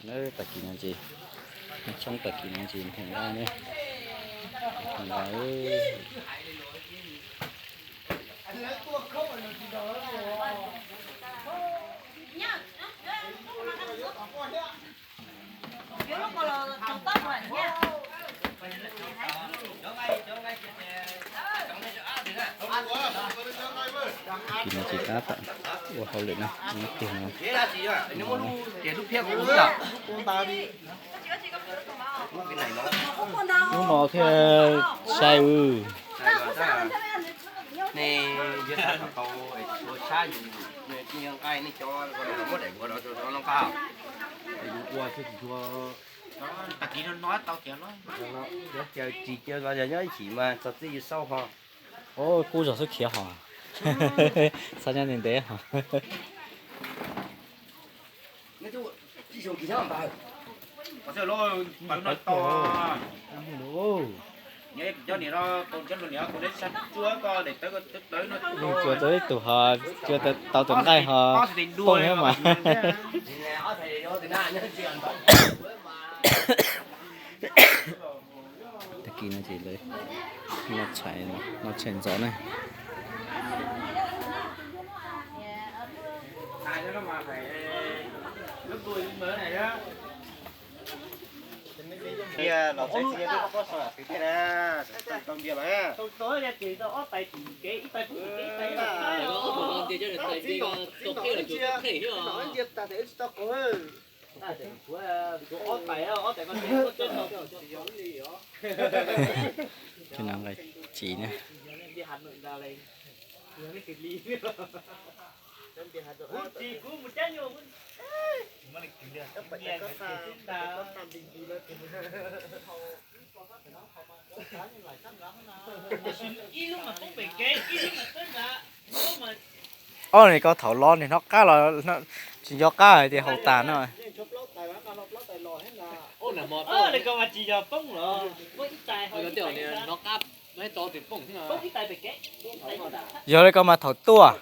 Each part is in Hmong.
Tag kis no ces, tshoob tag kis no ces nqaij ne, nqaij. Kis no ces tab tom ua hauj lwm na, ib tiag no. Hnub no thiaj sai. Ua tsis tau, tsis caw ko nyob ib chim mas txog txij yus xauj ho. Kub zog xub khiav ho. Txhob nyob ntev ntev ho. Tsuas tau ib tug ho, tsuas tau tus nqaij ho, poob thiab mas. Tag kis no ces lawv noj tshais, noj tshais ntxov na. Tsiv na. Ob, ne koj thaum los ne hnov qab los tsis nco qab hais tias haus tas no. Yog li koj mas thaum tuaj.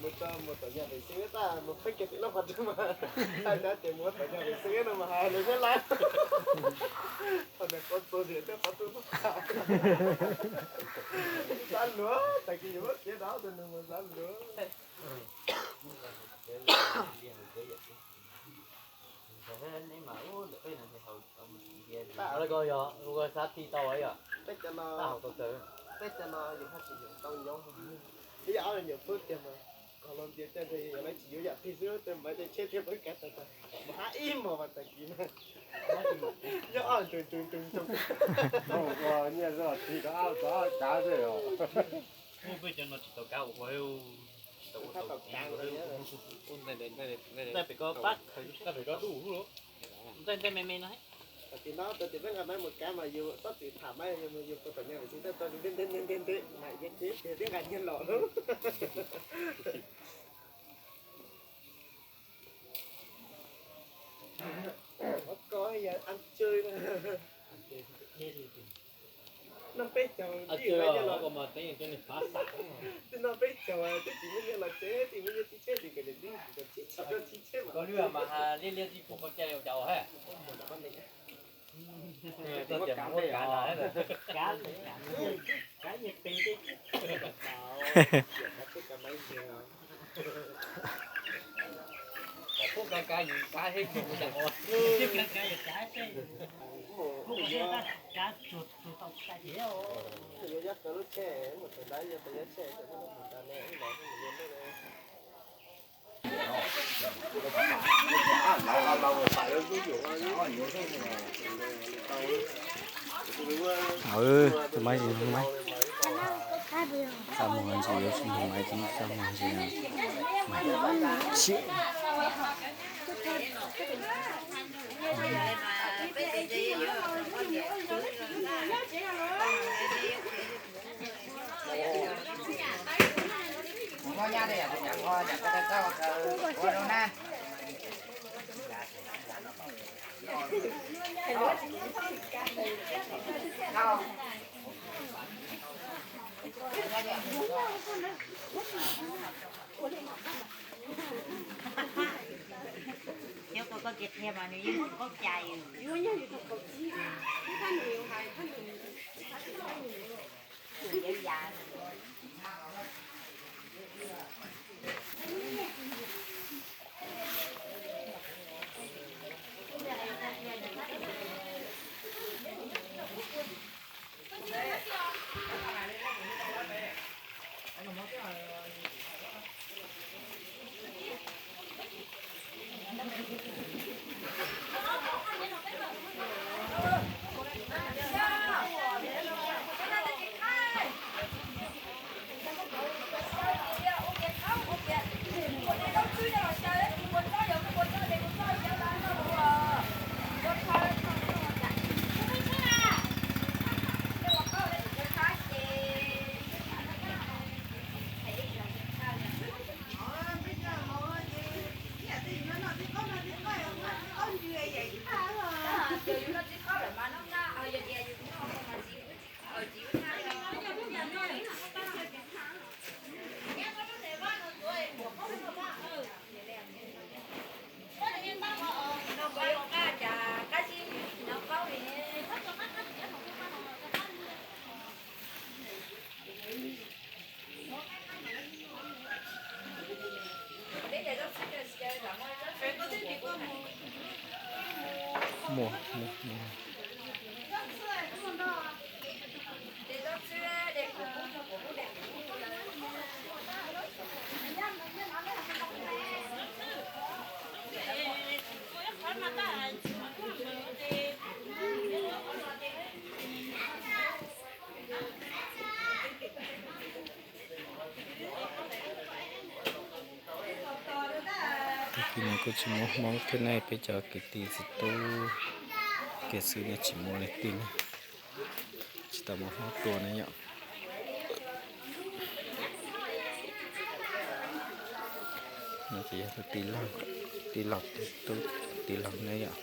Mus tso mus tom nyag pem xeeb tab, mus pheej kiag tim loj qhov twg mas, tab sis ces mus tom nyag pem xeeb no mas hais lus Nyab Laj. Qhov ntawd qhov txog tias tej qhov twg lub qab. Xav luag, tag kis yuav muab piav rau ob tug nus mus xav luag. Tab sis ko yog ua xav ti tau yom. Peb cov no, peb cov no yus haj tsis yus tau nyob. Ib yam ob nyuam pub tiag mas, qhov los ntias tej ntawd yog lawv tsis yuav yam twg xwb, tej maiv tej tsheb thiab peb kav tag tag, mus hab ib hmos mas tag kis na. Nyob ob ncoog ncoog ncoog. Ua nyiaj zog tsis tau ab tau ab kav xwb os. Peb cov no tsis tau kav ua ua. Ntej pem ko pab, ntej pem ko dub lub. Ntej ntej me me no. Tam sim no tus txiv peb nqa maiv mus kav mas yus txhob txwm tham maiv, yus mus yus puas tom nyob vim tsis tau tau ntev ntev ntev ntev mas yus tsis tias twb nqa nyiaj los lawm. Koj yog ab tsw. Noj peb caug, twb noj peb caug twb tsis muaj nyiaj los tsev, tsis muaj nyiaj txib tsheb, tsis kom niam tij tsis kom txib tsheb, tsis tsheb mas. Yuav yog kawg lub tsheb, mus tawm dab yog tawm yog tsheb, Tus maiv tsis nug maiv, txaj muag ntsis yuav tsis nug maiv, tsis txaj muag ntsis. Cov ko koj kiag qhia mas nws yeej paub cai. Muaj, muaj, muaj. Kwv tij no kuj tsis muaj Hmoob thiab ne, peb cov kwv tij txiv tub kiag xwb ne, tsis muaj leej twg ne, tsis tau muaj Hmoob tuaj ne yom. No ces yog tus tij laug, tij laug, tij laug ne yom.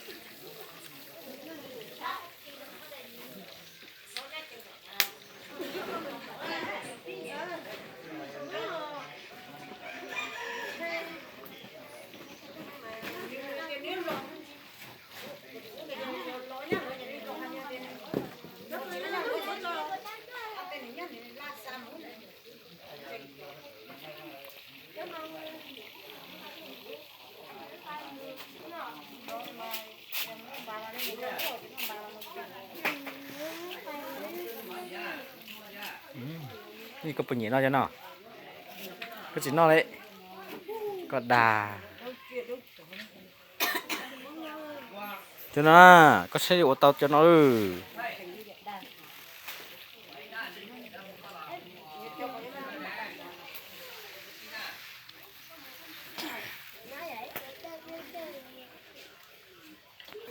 Koj puas nyiam noj cov no? Koj tsis noj li. Koj dag. Cov no, koj saib yuav ua tau cov no lawm.